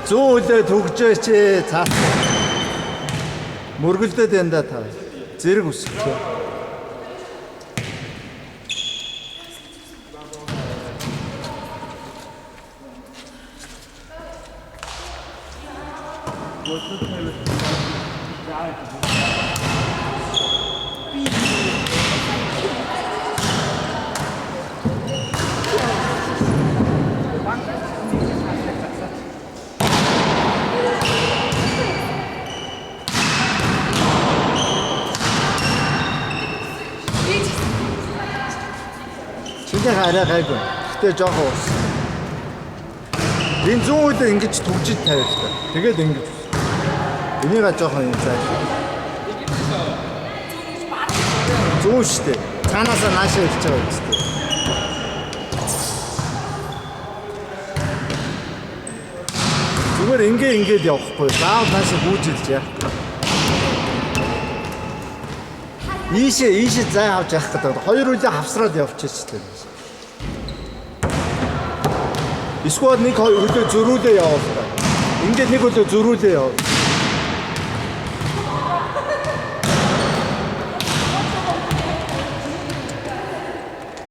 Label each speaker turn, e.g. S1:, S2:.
S1: Зүүн хөлөө түгжээч цаас. Мөргөлдөд энэ да та. Зэрэг өсөлтөө. Чиний арай гайгүй. Гэтэ жоохон ус. Энэ зүүн хөлөө ингэж түгжиж тавиа л та. Тэгээд ингэж ус. Энийгээ жоохон юм зааш. Зүүн штэ. Цаанаасаа наашаа ирж байгаа юм штэ. Зүгээр ингээ ингээд явахгүй. Заавал наашаа гүйж ирж яах. Ийшээ ийшээ зай авч явах гэдэг. Хоёр үлээ хавсраад явчих штэ. Эсвэл нэг хоёр хөлөө зөрүүлээ явуул та. Ингээд нэг хөлөө зөрүүлээ явуул.